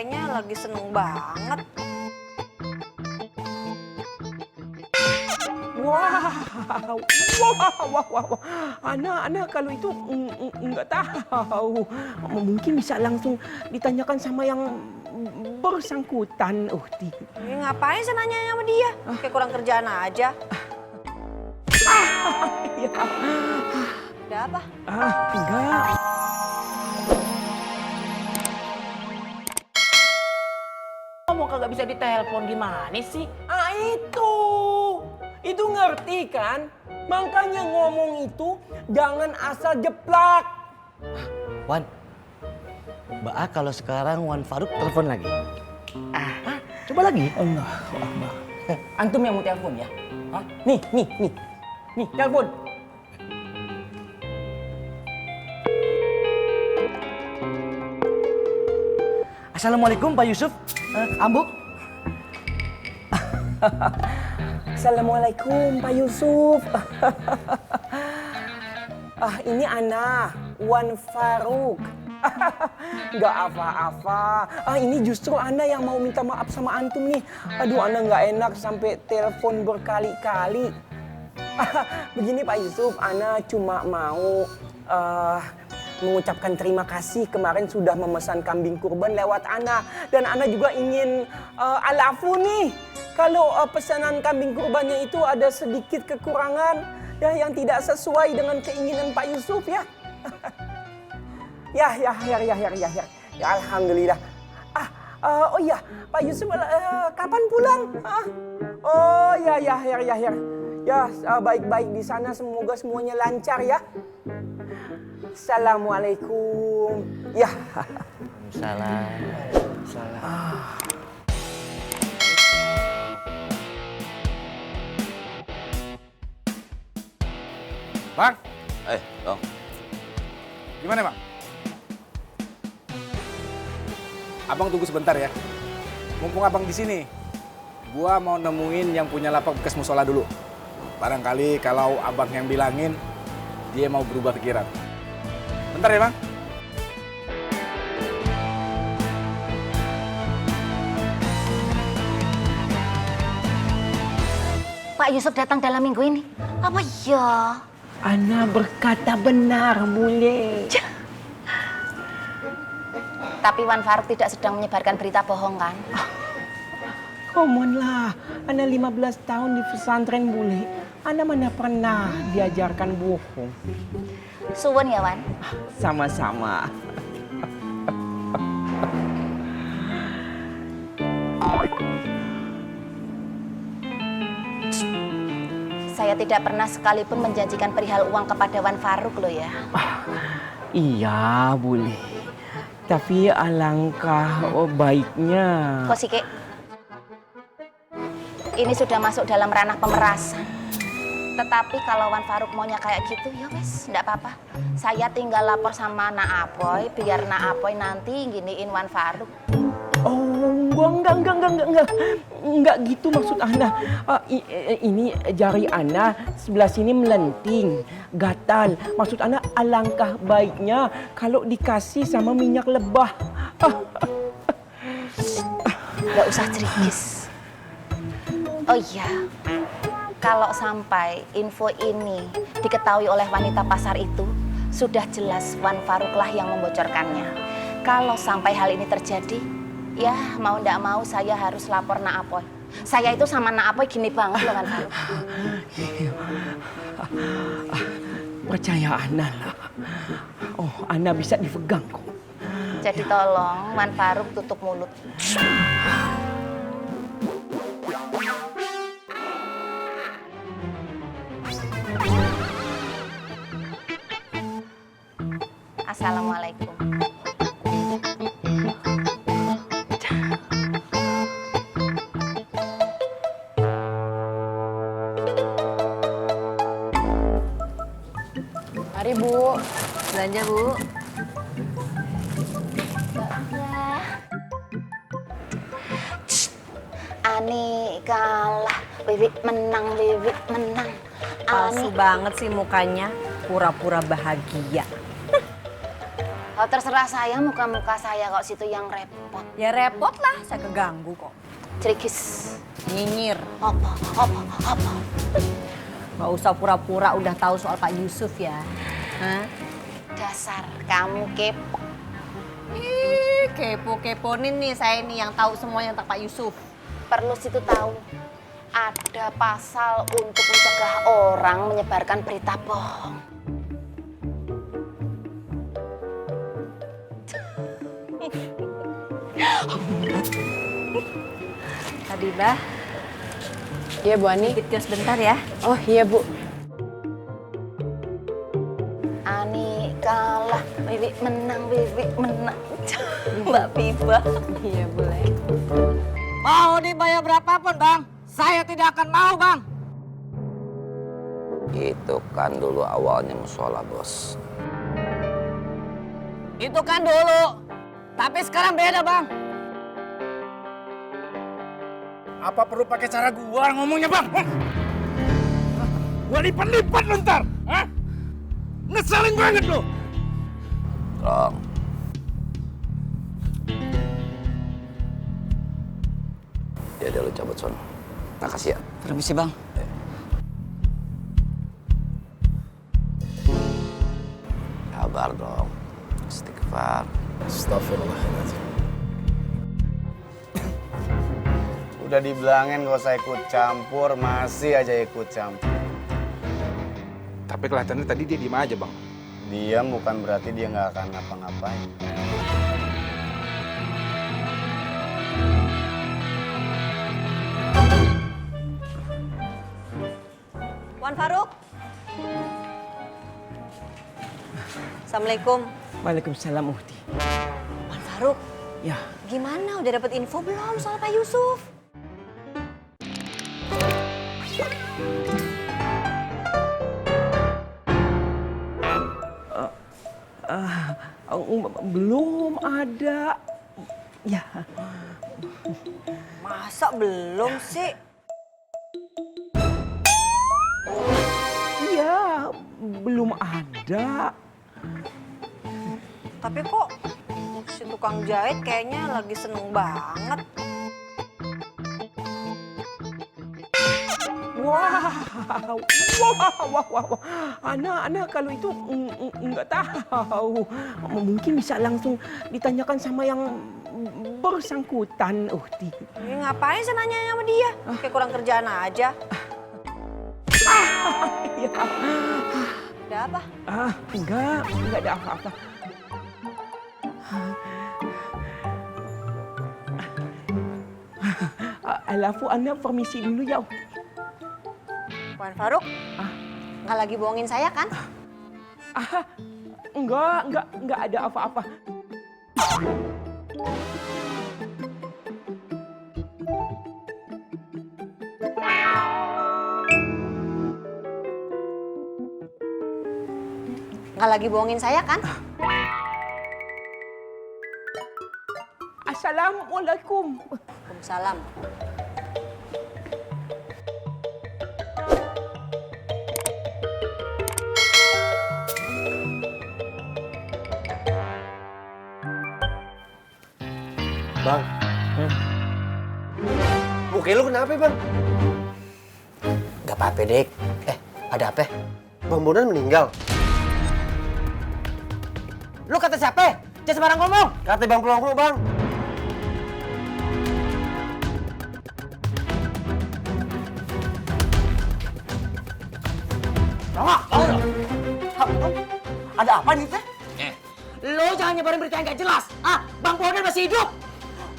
kayaknya lagi seneng banget. Wah, wah. Anak kalau itu nggak tahu. Mungkin bisa langsung ditanyakan sama yang bersangkutan, Uhti. Ngapain sih nanya sama dia? Kayak kurang kerjaan aja. Ya. Ada apa? Enggak. Kamu kagak bisa ditelepon gimana sih? Itu ngerti kan? Makanya ngomong itu jangan asal jeplak. Wan, Mbak kalau sekarang Wan Faruk telepon lagi. Coba lagi. Allah. Antum yang mau telepon ya? Hah? Nih, telepon. Assalamualaikum Pak Yusuf. Ambu. Assalamualaikum Pak Yusuf. Ini Ana, Wan Faruk. Nggak apa-apa. Ini justru Ana yang mau minta maaf sama antum nih. Aduh, Ana nggak enak sampai telepon berkali-kali. Begini Pak Yusuf, Ana cuma mau mengucapkan terima kasih kemarin sudah memesan kambing kurban lewat Ana. Dan Ana juga ingin alafu nih. Kalau pesanan kambing kurbannya itu ada sedikit kekurangan ya yang tidak sesuai dengan keinginan Pak Yusuf ya. Ya, alhamdulillah. Oh iya, Pak Yusuf kapan pulang? Oh ya. Ya, baik-baik di sana, semoga semuanya lancar ya. Assalamualaikum. Ya. Salam. Bang, Dong. gimana bang? Abang tunggu sebentar ya. Mumpung abang di sini, gua mau nemuin yang punya lapak bekas musola dulu. Barangkali kalau abang yang bilangin, dia mau berubah pikiran. Bentar ya bang. Pak Yusuf datang dalam minggu ini. Apa ya? Ana berkata benar, Bule. Tapi Wan Faruk tidak sedang menyebarkan berita bohong kan? Come on lah, Ana 15 tahun di pesantren Bule. Ana mana pernah diajarkan bohong. Suwun ya Wan? Sama-sama. Saya tidak pernah sekalipun menjanjikan perihal uang kepada Wan Faruk loh ya. Iya, Bule. Tapi alangkah baiknya. Kok sih Kek? Ini sudah masuk dalam ranah pemerasan. Tetapi kalau Wan Faruk maunya kayak gitu, ya wes, enggak apa-apa. Saya tinggal lapor sama Nak Apoy, biar Nak Apoy nanti giniin Wan Faruk. Oh, enggak gitu maksud Ana. Ini jari Ana sebelah sini melenting, gatal. Maksud Ana alangkah baiknya kalau dikasih sama minyak lebah. Nggak usah cerigis. Oh iya, kalau sampai info ini diketahui oleh wanita pasar itu, sudah jelas Wan Faruklah yang membocorkannya. Kalau sampai hal ini terjadi, ya mau ndak mau saya harus lapor Nak Apoy. Saya itu sama Nak Apoy gini banget loh Wan Faruk. Percaya Ana lah. Oh, Ana bisa dipegang kok. Jadi tolong Wan Faruk tutup mulut. Assalamualaikum. Mari Bu, belanja Bu. Ani kalah, Wiwi menang, Wiwi menang. Palsu banget sih mukanya, pura-pura bahagia. Oh, terserah saya, muka-muka saya kok situ yang repot. Ya repot lah, saya keganggu kok. Cerikis. Nyinyir. Apa? Gak usah pura-pura udah tahu soal Pak Yusuf ya. Hah? Dasar kamu kepo. Ih, kepo-keponin nih saya nih yang tahu semuanya tentang Pak Yusuf. Perlu situ tahu. Ada pasal untuk mencegah orang menyebarkan berita bohong. Tadi Bah, Iya Bu Ani. ikut kios bentar ya. Oh iya Bu. Ani kalah, Wiwi menang, Wiwi menang. Mbak Piba. Iya boleh. Mau dibayar berapapun bang, saya tidak akan mau bang. Itu kan dulu awalnya musola, Bos. Itu kan dulu, tapi sekarang beda bang. Apa perlu pakai cara gua ngomongnya, Bang? Gua lipat-lipat lu ntar. Hah? Ngeselin banget lu. Rong. Ya udah lu cabut sono. Makasih ya. Permisi bang. Kabar dong. Istighfar. Astagfirullahaladzim. Udah dibilangin gak usah ikut campur, masih aja ikut campur. Tapi kelihatannya tadi dia diem aja, Bang. Diam bukan berarti dia nggak akan ngapa-ngapain. Wan Faruk. Assalamualaikum. Waalaikumsalam, Uhti. Wan Faruk, Ya, gimana? Udah dapat info belum soal Pak Yusuf? belum ada. Ya, Masa belum sih? iya, belum ada. Tapi kok si tukang jahit kayaknya lagi seneng banget. Wah. Anak kalau itu nggak tahu. Mungkin bisa langsung ditanyakan sama yang bersangkutan, Uhti. Ini ngapain sih nanya sama dia? Kayak kurang kerjaan aja. Ya. Ada apa? Enggak ada apa-apa. Alafu Ana permisi dulu ya. Wan Faruk? Nggak lagi bohongin saya kan? Enggak ada apa-apa. Nggak lagi bohongin saya kan? Assalamualaikum. Waalaikumsalam. Bang. Muka lu kenapa, Bang? Gak apa-apa, Dek. Ada apa? Bang Bonan meninggal. Lu kata siapa? Jangan sembarang ngomong. Kata Bang Pelongko, Bang. Ada apa nih teh? Lo jangan nyebarin berita yang gak jelas. Bang Bonan masih hidup.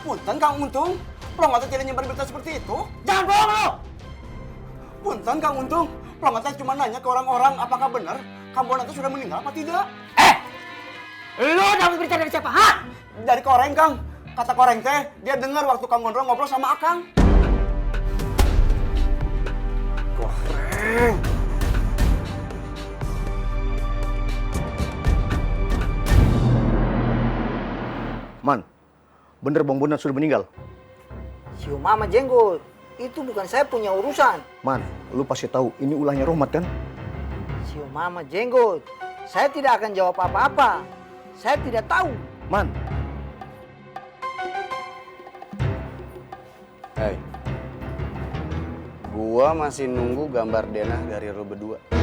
Punten Kang Untung, Pelongotan tidak nyebar berita seperti itu. Jangan bohong lo. Punten Kang Untung, Pelongotan cuma nanya ke orang-orang apakah benar Kang Bonan itu sudah meninggal apa tidak. Lo dapat berita dari siapa? Hah? Dari Koreng, Kang. Kata Koreng teh, dia dengar waktu Kang Gondrong ngobrol sama Akang. Koreng. Man, bener Bang Bonan sudah meninggal. Siu Mama Jenggot, itu bukan saya punya urusan. Man, lu pasti tahu ini ulahnya Rohmat kan? Siu Mama Jenggot, saya tidak akan jawab apa-apa. Saya tidak tahu. Man, Hei, gua masih nunggu gambar denah dari lo berdua.